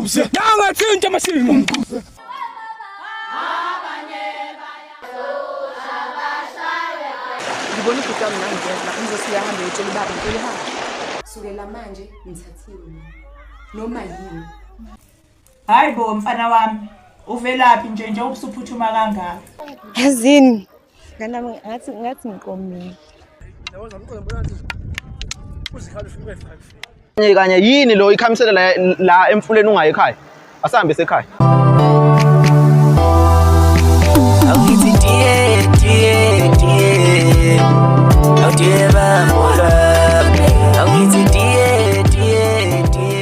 Umkhuze. Yangathinta amasimu. Umkhuze. Ngibona ubhuti wami nangiyeza ngizosiya hambe uyotshela ubaba ngicela uhambe. Sukela manje ngithathiwe mina. Noma yini. Hayi bo mfana wami, uvelaphi nje nje ubusuphuthuma kangaka? Yazini. Ngana ngathi ngathi ngiqomile. Kanye kanye yini lo ikhamisela la, la emfuleni ungayi ekhaya? Asahambe sekhaya. Awukithi diye diye diye Awudiye bambola Awukithi diye diye diye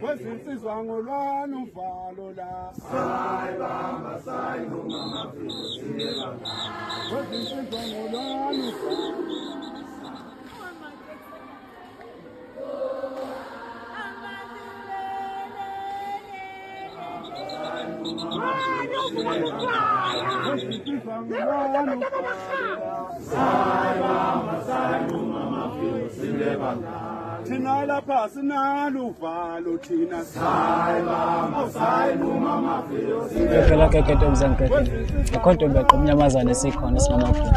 Kwezinsizwa ngolwani uvalo la. Sayibamba sayinquma amaviyo silebanga. Kwezinsizwa ngolwani uvalo. Kwezinsizwa ngolwani uvalo. Sayibamba sayinquma amaviyo silebanga. Thina lapha sinalo uvalo thina sayibamba sayinquma amaviyo Phela ke ke ntombi zangikeke. Akho ntombi yaqomnyamazana esikhona esingamafuna.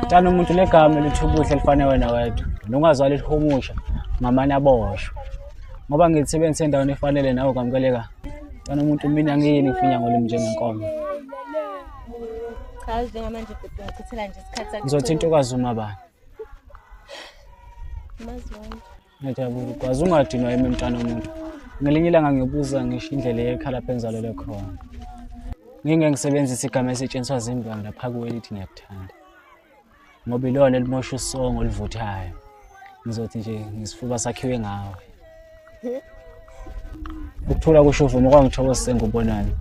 Mntana umuntu legama elithi ubuhle lifane wena wedwa. Nongazwala lihumusha ngamane aboshwe. Ngoba ngithi sebenzise endaweni efanele nawe kwamukeleka. Mntana umuntu mina ngiyini ngifinya ngolimi njengenkomo. Cha njengamanje bhuti ngichithela nje isikhathi sakho. Ngizothi into kaZuma bani? Mazwani. Ngiyajabula ukwazi ungadinwa yimi mntana umuntu. Ngelinye ilanga ngiyobuza ngisho indlela yekhala lapha engizalelwe khona. Ngingeke ngisebenzise igama elisetshenziswa zimbongi lapha kuwe elithi ngiyakuthanda. Ngoba ilona elimosha usongo oluvuthayo. Ngizothi nje ngisifuba sakhiwe ngawe. Ukuthula kusho uvumo kwangithokozise ngubonani.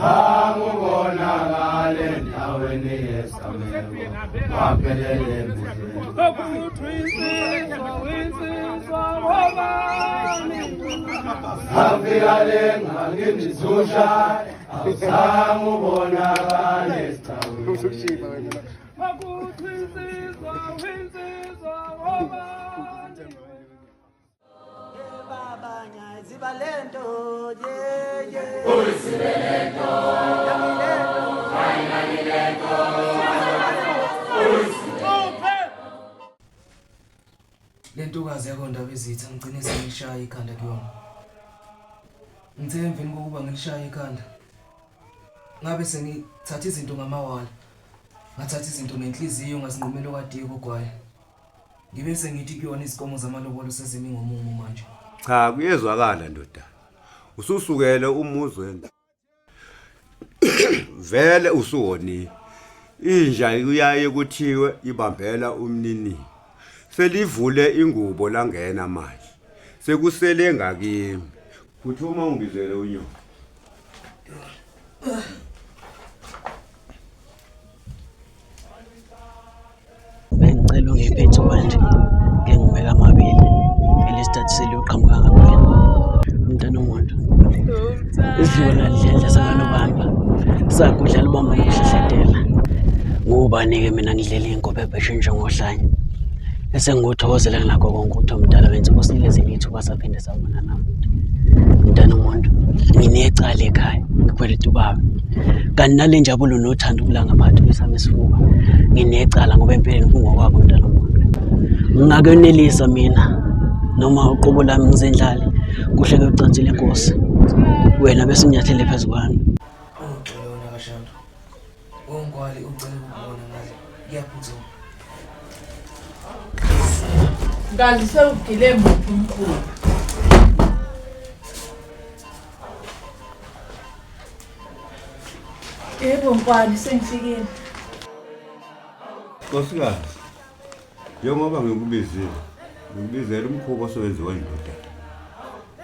Angubonakale endaweni yesigameko waphelele Afika le ngangindizusha awuzange ubonakale esithaweni. Le ntokazi yakondaba ezitha ngigcine sengishaya ikhanda kuyona. Ngithe emveni kokuba ngilishaya ikhanda ngabe sengithatha izinto ngamawala. Ngathatha izinto ngenhliziyo ngasinqumela okadike kugwayi. Ngibe sengithi kuyona izinkomo zamalobolo sezimi ngomumo manje. Cha kuyezwakala ndoda. Ususukele umuzwe vele usuwonile. Inja kuyaye kuthiwe ibambela umnini. Selivule ingubo langena manje. Sekusele ngakimi. Phuthuma ungibizele unyoka. Bengicela ungiphe ithuba nje ngike ngibeke amabili elesithathu seliyoqhamuka ngakuwena mntana omuntu. Isidliwa lalidledla sakanobamba sakudla lubamba nokuhlehletela. Ngubani-ke mina ngidlela iy'nkobe ebheshe njengohlanya. Esengikuthokozela nginakho konke ukuthi omdala wenza ukusinikeza ithuba saphinde sabonana futhi. Mntana omuntu nginecala ekhaya ngikweleta ubaba. Kanti nale njabulo nothando kulanga phakathi kwesami isifuba nginecala ngoba empeleni kungokwakho mntana omuntu. Ngingakenelisa mina noma uqobo lami ngizendlale kuhle kuyocansile inkosi. Wena bese unyathele phezu kwami. Ungixole wena kaShandu. Ongwali ucela ukubona ngale. Kuyaphuthuma. Ngazi sewugile muphi umkhulu. Yebo Nkwali sengifikile. Nkosikazi, njengoba ngikubizile, Ngibizela umkhuba osewenziwa indodana.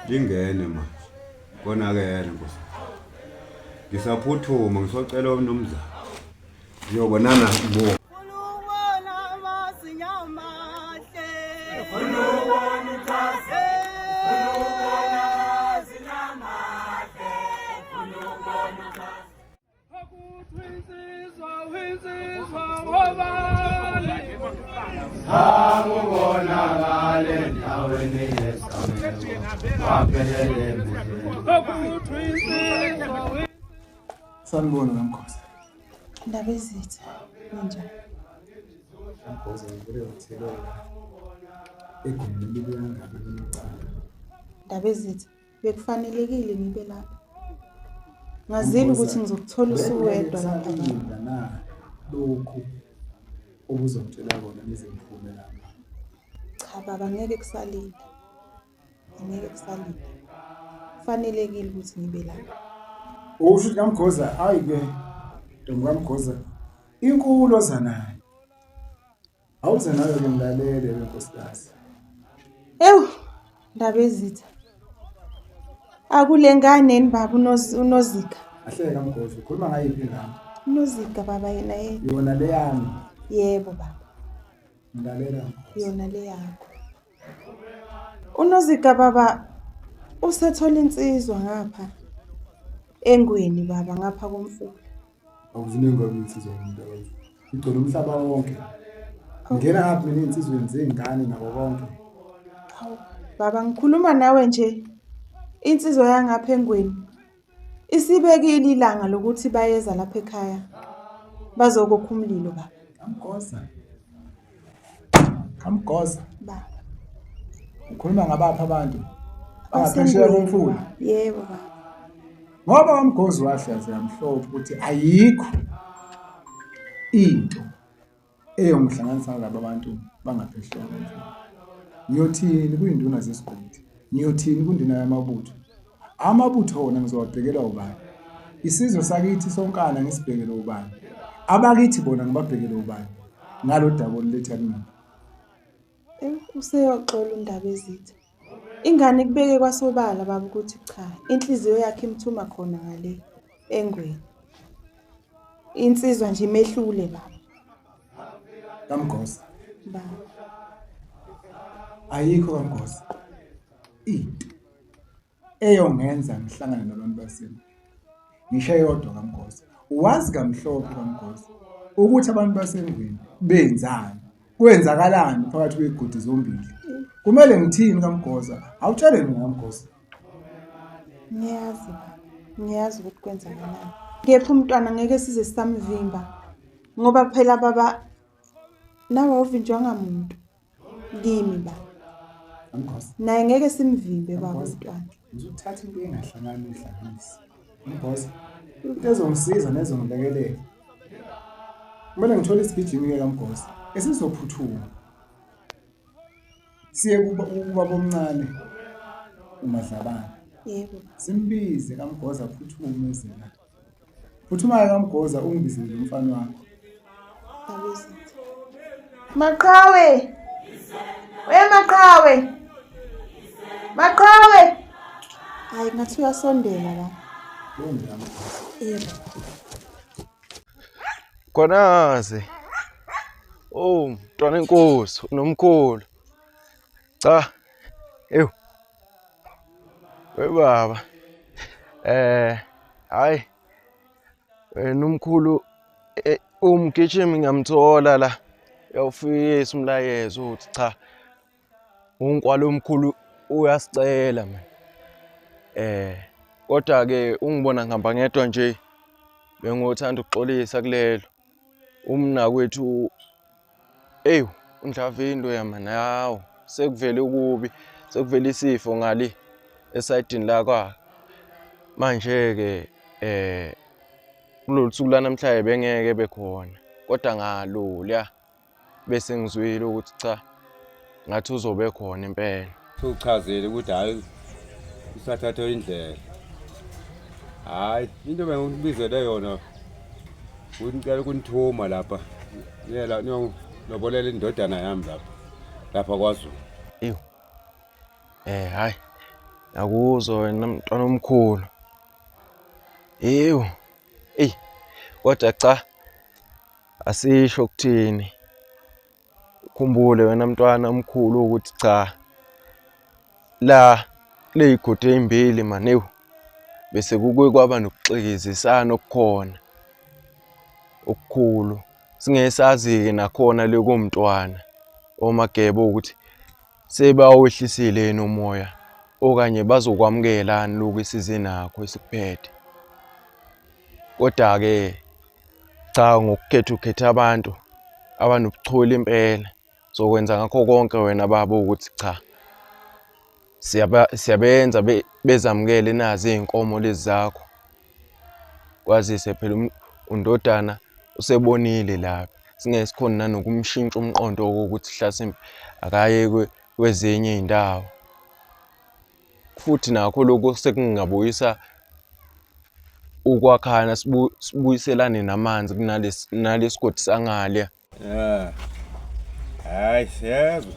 Lingene manje. Konakele Nkosi. Ngisaphuthuma ngisocela umnumzane. Ngiyobonana bo. Angubonakale endaweni yesigameko waphelele embuzweni. Sanibona kaMkhosi. Ndaba ezitha ninjani? Mkhosi ngivele ngitheleka egumbini libuya kangaka limcala. Ndaba ezitha bekufanelekile ngibe lapha. Ngazile ukuthi ngizokuthola usuwedwa lapha baba. Salinda na lokhu obuzongitshela kona ngize ngiphume lapha. Cha baba ngeke kusalinda. Angeke kusalinda. Kufanelekile ukuthi ngibe lapha. Usho ukuthi kaMkhoza hayi ke ntombi kaMkhoza inkulu oza nayo. Awuze nayo ke ngilalele ke nkosikazi. Ewu ndaba ezitha. Akule ngane ni baba uNozika. Ahleke kaMkhoza ukhuluma ngayiphi ingane? UNozika baba yena yena. Yona leyami Yebo baba. ngilalela. Yona le yakho. UNozika baba usethola insizwa ngapha engweni baba ngapha komfula. Awuziningi kabi insizwa umuntu akazi. Igcwele umhlaba wonke. Ngena ngaphi mina ey'nsizweni zey'ngane nako konke. Hawu baba ngikhuluma nawe nje insizwa yangapha engweni isibekile ilanga lokuthi bayeza lapha ekhaya bazokokha umlilo baba. Kamgoza. Kamgoza. Baba. Ukhuluma ngabaphi abantu? Bangaphesheya komfula. Yebo baba. Ngoba kaMgozi wahlaziya mhlophe ukuthi ayikho into eyongihlanganisa nalaba bantu bangaphesheya komfula. Ngiyothini kuyinduna zesigodi? Ngiyothini kunduna yamabutho? Amabutho wona ngizowabhekela ubani? Isizwe sakithi sonkana ngisibhekele ubani? Abakithi bona ngibabhekele ubani? Ngalo daba oluletha kumina. Useyoxola undaba ezitha. Ingane kubeke kwasobala baba ukuthi cha, inhliziyo yakhe imthuma khona ngale engweni. Insizwa nje imehlule baba. KaMgoza. Baba. Ayikho kaMgoza. Into eyongenza ngihlangane nabantu basemi. Ngisho eyodwa kaMgoza. Wazi kamhlophe kaMgoza ukuthi abantu basengweni benzani. Kwenzakalani phakathi kwey'godi zombili. Kumele ngithini kaMgoza? Awutshele mina kaMgoza. Ngiyazi baba. Ngiyazi ukuthi kwenzakalani. Kepha umntwana ngeke size sisamvimba ngoba phela baba nawe awuvinjwanga muntu kimi baba. Kamgoza. Naye ngeke simvimbe baba umntwana. Ngizothatha into engahlangani uyihlanganise. Mgoza. Into ezongisiza nezongilekelela. Kumele ngithole isigijimi-ke kaMgoza esizophuthuma. Siye kuba ubaba omncane uMadlabane. Yebo. Simbize kaMgoza aphuthume eze la. Phuthuma-ke kaMgoza ungibizele lo mfana wakho. Ndaba ezitha. Maqhawe. We maqhawe. Maqhawe. Hayi ngathi uyasondela la. Bonke kaMgoza. Yebo. Khonase. Oh, mntwana enkosi, unomkhulu. Cha. Ew. We baba. Hayi. Wena umkhulu umgijimi ngiyamthola la. Uyawufikisa umlayezo uthi cha. Unkwalo omkhulu uyasicela man. Kodwa ke ungibona ngihamba ngedwa nje. Bengothanda ukuxolisa kulelo. Umnakwethu eyu uNdlavindo yamana hawo sekuvele ukubi sekuvele isifo ngale esayidini la kwa manje ke kulolu suku lanamhlanje bengeke bekhona kodwa ngalula bese ngizwile ukuthi cha ngathi uzobe khona impela. Usuchazile ukuthi hayi usathatha indlela. Hayi into bengikubizele yona ngicela ukunithuma lapha. Niyela niyolobolela indodana yami lapha. Lapha kwaZulu. Hayi nakuzwa wena mntwana omkhulu. Ewu, eyi kodwa cha asisho ukuthini. Ukhumbule wena mntwana omkhulu ukuthi cha la kuley'godi ey'mbili mani ewu bese kuke kwaba nokuxikizisana okukhona okukhulu. Singeke sazi-ke nakhona le komntwana oMageba ukuthi sebawehlisile yini umoya okanye bazokwamukelani lokhu esize nakho esikuphethe. Kodwa-ke cha ngokukhetha ukhetha abantu abanobuchule impela. Sokwenza ngakho konke wena baba ukuthi cha siyabenza bezamukele nazi iy'nkomo lezi zakho. Kwazise phela undodana usebonile lapha. Singeke sikhone nanokumshintsha umqondo wokuthi hlasimpe akaye kwezinye iy'ndawo. Futhi nakho lokhu sekungabuyisa ukwakhana sibuyiselane namanzi kunalesi sigodi sangale. Yeah. Hayi siyezwa.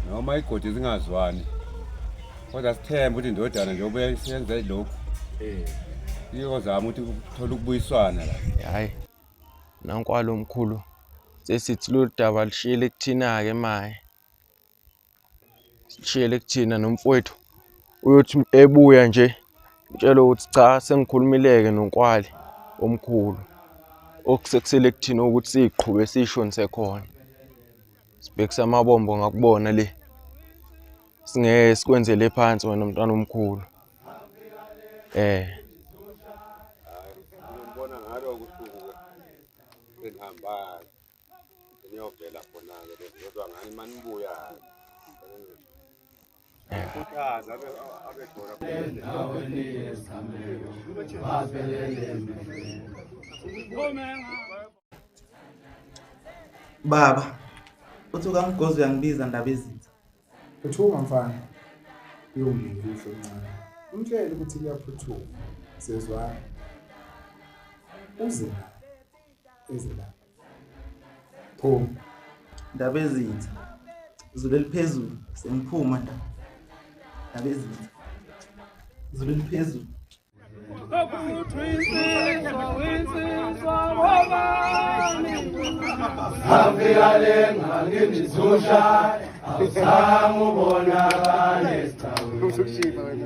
Noma igodi zingazwani. Kodwa sithembe ukuthi indodana njengoba isenze lokhu. Iyozama ukuthi uthola ukubuyiswana la. Hayi. Nankwalo omkhulu sesithi lolu daba lishiyele kuthina-ke maye. Sishiyele kuthina nomfowethu uyothi ebuya nje mtshele ukuthi cha sengikhulumile-ke noNkwali omkhulu. Okusekusele kuthina ukuthi siyiqhube siyishonise khona. Sibhekise amabombo ngakubona le. Singeke sikwenzele phansi wena mntwana omkhulu. Ngibona ngalo usuku ke senihamba seniyovela khona-ke kodwa ngani manibuya. Khuthaza abe khona. Endaweni yesigameko baphelele emehlweni. Baba, uthi ukaMgozi uyangibiza Ndabezitha. Phuthuma mfana. Uyongibika uyihlo omncane. Umtshele ukuthi kuyaphuthuma. Siyezwana. Uze la. Eze la. Phuma. Ndabezitha. Izulu eliphezulu sengiphuma nda. Ndabezitha. Izulu eliphezulu. Afika le ngangimizusha awuzange ubonakale esithawini.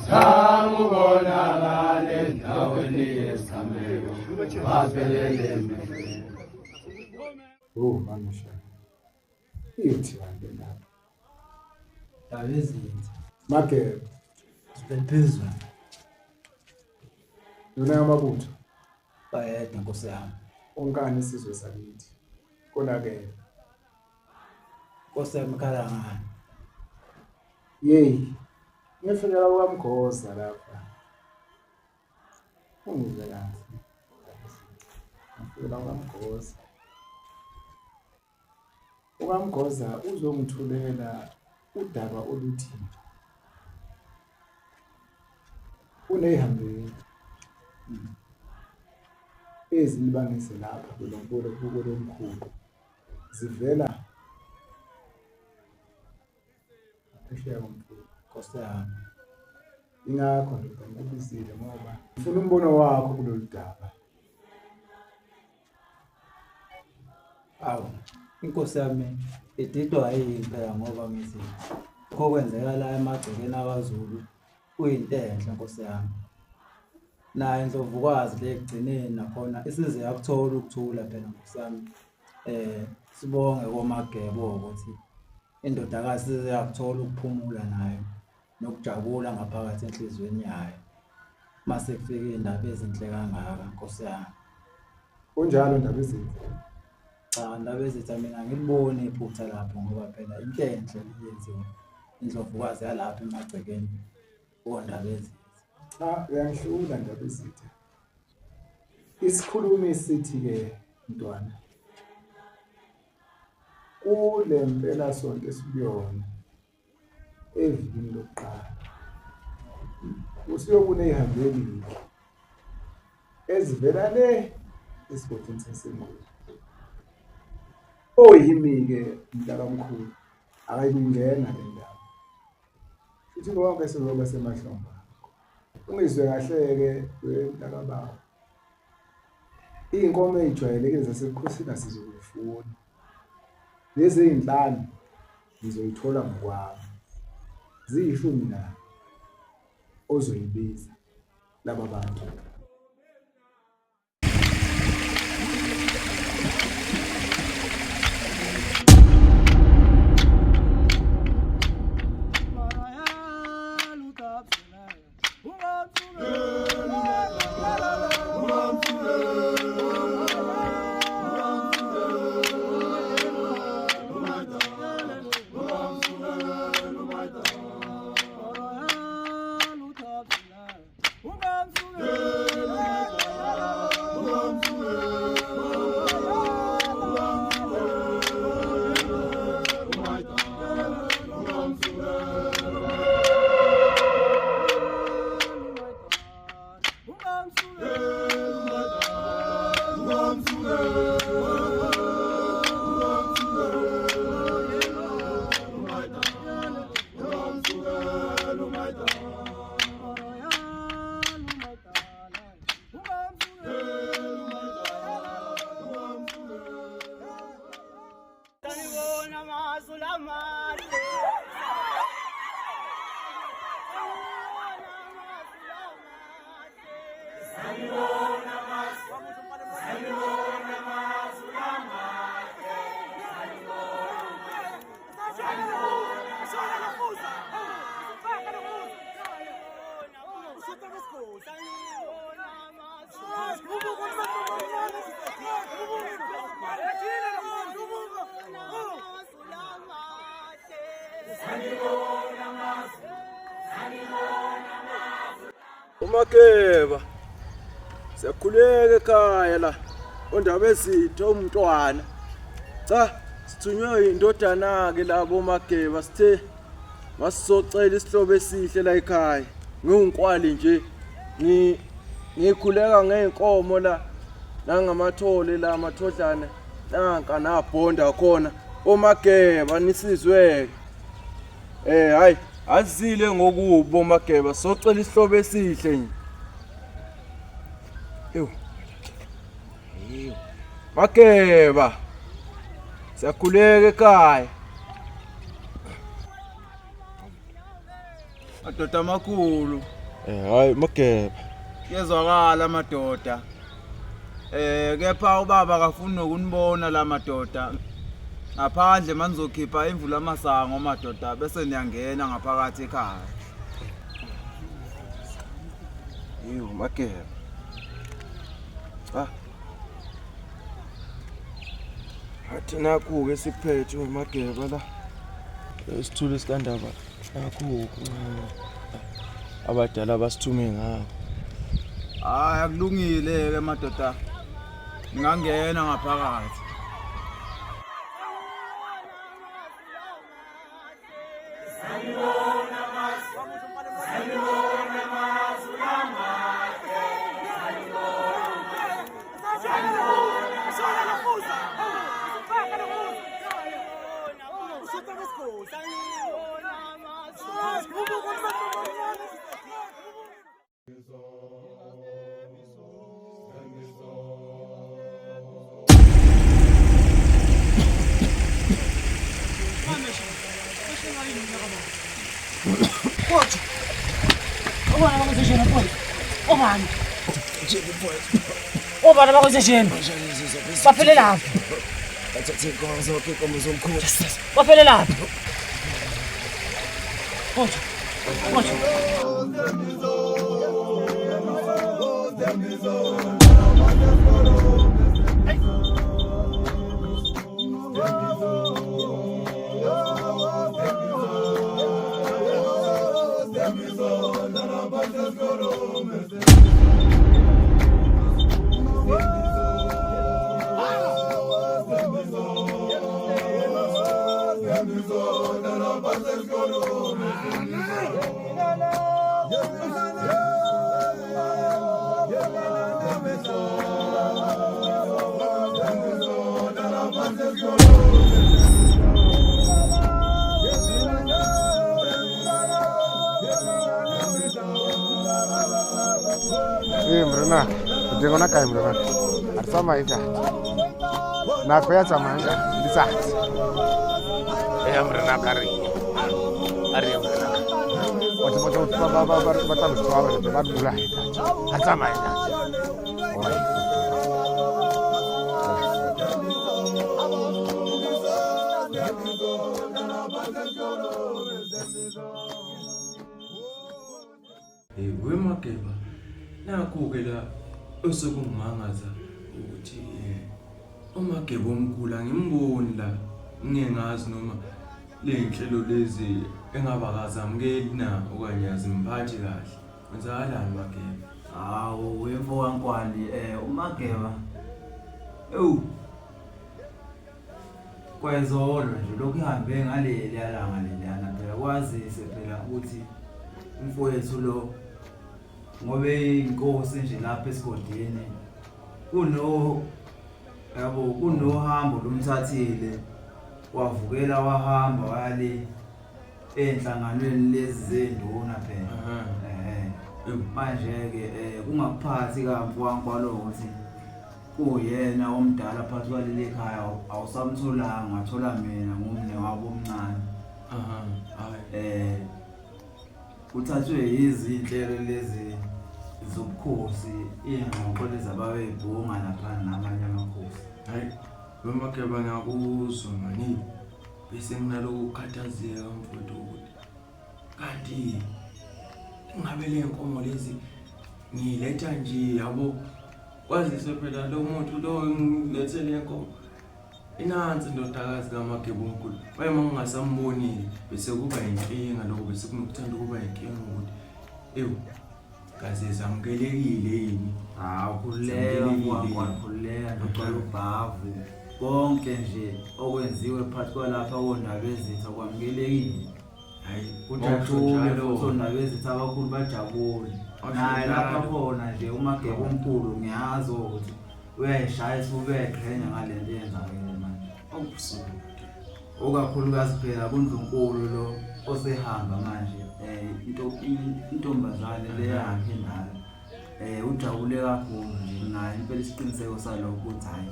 Zange ubonakale endaweni yesigameko baphelele emehlweni. Oh mama shaka. Iyothiwa le ndaba. Ndabezitha. Mageba. Izulu eliphezulu. Yona yamabutho. Bayede Nkosi yami. Onkani isizwe sakithi. Konakele. Nkosi yami ikhala ngani? Yeyi. Ngifikela kukaMgoza lapha. Ungizwe kahle. Ngifikela kukaMgoza. UkaMgoza uzongithulela udaba oluthi uney'hambeli ezilibangise lapha kulomkhulu zivela phesheya komfula. Nkosi yami. Ingakho ndoda ngikubizile ngoba ngifuna umbono wakho kulolu daba. Awu, inkosi yami ididwa yini phela ngoba ngithi lokho kwenzeka la emagcekeni akwaZulu kuyinto enhle Nkosi yami. Nayo indlovukazi le ekugcineni nakhona isize yakuthola ukuthula phela Nkosi yami. Sibonge koMageba ukuthi indodakazi isize yakuthola ukuphumula nayo nokujabula ngaphakathi enhliziyweni yayo. Mase kufika iy'ndaba ezinhle kangaka Nkosi yami. Kunjalo Ndabezitha. Cha Ndabezitha mina angiliboni iphutha lapho ngoba phela into enhle eyenziwa indlovukazi yalapha emagcekeni koNdabezitha. Cha uyangihlula Ndabezitha. Isikhulumi sithi-ke mntwana, kule mpelasonto esikuyona evikini lokuqala kusuke kuney'hambeli ezivela le esigodini saseNguni. Oyimi-ke mntakamkhulu akayikungena le ndaba. Futhi konke sizoba semahlombe akho. Ungizwe kahle-ke we mntakabawo. Iy'nkomo ey'jwayelekile zasebukhosini asizukuyifuna. Lezi ey'nhlanu ngizoyithola ngokwami. Ziyishumi nane ozoyibiza laba bantu. Umakeba siyakhuleka ekhaya la ondaba ezitha umntwana cha sithunywe indodana ke labo Mageba sithe masizocela isihlobo esihle la ekhaya ngiwunkwali nje ngikhuleka ngey'nkomo la nangamathole la amathodlana nanka nabhonda khona omageba nisizweke eh hayi azile ngokubi omageba socela isihlobo esihle nje ewu ewu mageba siyakhuleka ekhaya. Madoda amakhulu. Eh hayi Mageba. Kuyezwakala madoda. Eh kepha ubaba akafuni nokunibona la madoda. Ngaphandle manizokhipha imvula amasango madoda bese niyangena ngaphakathi ekhaya. Ewu Mageba. Cha. Athi nakhu-ke sikuphethe wemageba la. Isithulo sikandaba nakhu abadala basithume ngakho. Hayi akulungile ke madoda. Ningangena ngaphakathi. Obani abakwenzejeni? Baphelelaphi? Bathathe inkomo zonke inkomo zomkhulu. Baphelelaphi? Kodwa, kodwa. Ee morena, o teng hona kae morena? Ha re tsamaye ntate. Nako ya tsamaya ntate, letsatsi. Eya morena ka re. A re morena. Batho ba tla re tshwara ba re bolaye ntate. Ha tsamaye ntate. Alright. We Mageba, nakho-ke la osekungimangaza ukuthi uMageba omkhulu angimboni la, ngingengazi noma ley'nhlelo lezi engaba akazamukeli na okanye azimphathi kahle. Kwenzakalani Mageba? Hawu wemfo kaNkwali, uMageba ewu kwezolo nje lokhu ihambe ngaleliya langa leliyana phela, kwazise phela ukuthi umfowethu lo ngoba eyinkosi nje lapha esigodini kunohambo lumthathile wavukela wahamba waya le enhlanganweni lezi zenduna phela. Manje-ke kungakuphathi kamfo ukuthi kuyena omdala phakathi kwaleli khaya, awusamtholanga wathola mina ngumne wabo omncane. Kuthathwe izinhlelo lezi zobukhosi, iy'ngxoxo lezi ababey'bhunga lapha namanye amakhosi. Hhayi, weMageba ngiyakuzwa mani, bese nginalokhu kukhathazeka mfowethu ukuthi kanti ingabe le nkomo lezi ngiyiletha nje yabo, kwazise phela lo muntu lo ngilethe le nkomo inansi indodakazi kaMageba omkhulu. Manje uma ngingasambonile bese kuba inkinga lokho, bese kunokuthanda ukuba inkinga ukuthi ewu kaze zamukelekile yini. Hawu, khululeka khululeka nogcwala ubhavu, konke nje okwenziwe phakathi kwalapha koNdabezitha kwamukelekile. Hayi, kujatshule futhi oNdabezitha abakhulu bajabule. Naye lapha khona nje uMageba omkhulu ngiyazi ukuthi uyayishaya isifuba eqhenya ngale nto eyenzakele manje. Okakhulukazi phela kuNdlunkulu lo osehamba manje, intombazane le yakhe endala ujabule kakhulu nje naye impela, isiqiniseko salokho ukuthi hhayi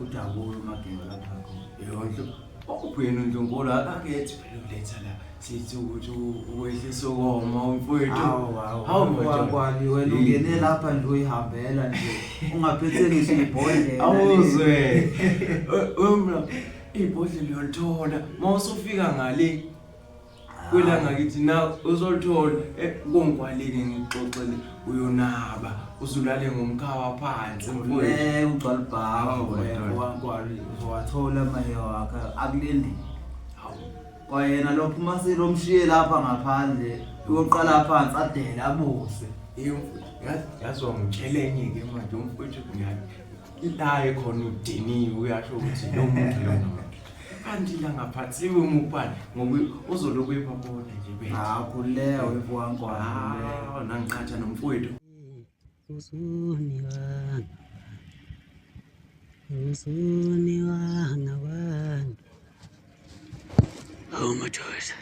ujabule uMageba lapha khona. Yonke uphela uNdlunkulu akakethi phela uletha la sithi ukuthi uwehlisa ukoma umfowethu. Hawu Nkwali, wena ungene lapha nje uyihambela nje ungaphethe ngisho ibhodlela. Awuzwe wemna ibhodlela uyolithola uma usufika ngale kwelanga kithi na uzolithola konkwalini, ngikuxoxele uyonaba uzulale ngomkhawa phansi mfowethu. Ugcwala ubhavu Nkwali, uzowathola amahewa wakhe akulindile. Kwayena lokhu uma selomshiye lapha ngaphandle uyoqala phansi adele abuse. Yazi wangitshela enye-ke manje umfowethu, la ekhona udiniwe uyasho ukuthi lo muntu lona kanti la ngaphansi ibe umupani ngoba uzolokhu ebabona nje bethu. Hawu khululeka wemfo kaNkwali. Nangiqhatha nomfowethu. Hawu madoda.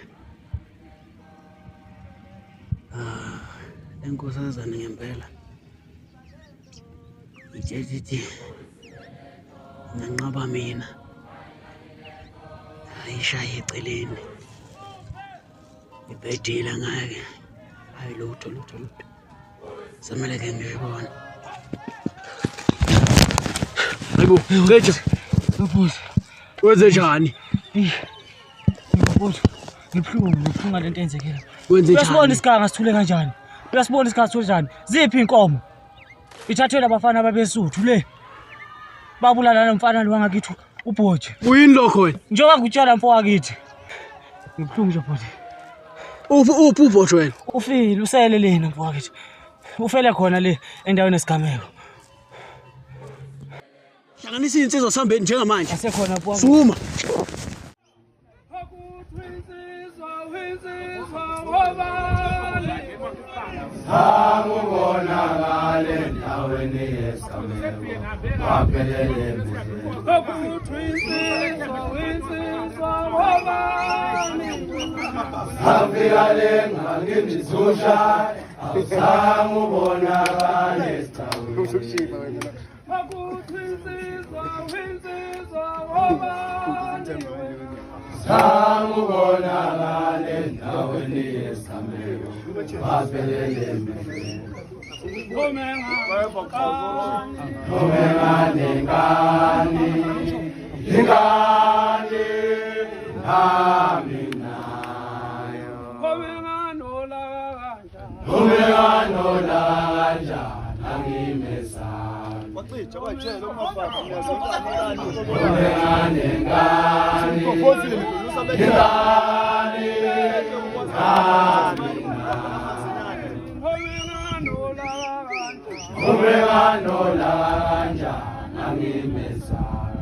Le nkosazana ngempela itshe nganqaba mina, ayishaye eceleni ibhedile ngake. Hayi lutho lutho lutho, samele ke ngiyoyibona. Hayibo, Geja. Wenze njani? Ngibuhlungu, ngibuhlungu ngale nto eyenzekile. Wenze njani? Uyasibona isiganga sithule kanjani? Uyasibona isiganga sithule kanjani? Ziphi iy'nkomo? Ithathwe abafana ababesuthu le. Babulala lo mfana lo wangakithi uBhoje. Uyini lokho wena? Njengoba ngikutshela mfo wakithi. Ngibuhlungu nje bhuti. Uphi uBhoje wena? Ufile, usele lena mfo wakithi. Ufele khona le endaweni yesigameko. Hlanganisa iy'nsizwa sihambeni njengamanje. Asekhona mfo wakithi. Sukuma. Sakubonakala endaweni yesigameko, waphelele emehlweni. Safika le ngangimizusha awuzange ubonakale esithawini. Zange ubonakale endaweni yesigameko waphelele emehlweni. Ngimenganenkani, ingane nami nayo. Umenganolaka kanjani angimesabi. Umenganenkani, ingane nami nayo. Umenganolaka kanjani angimesabi.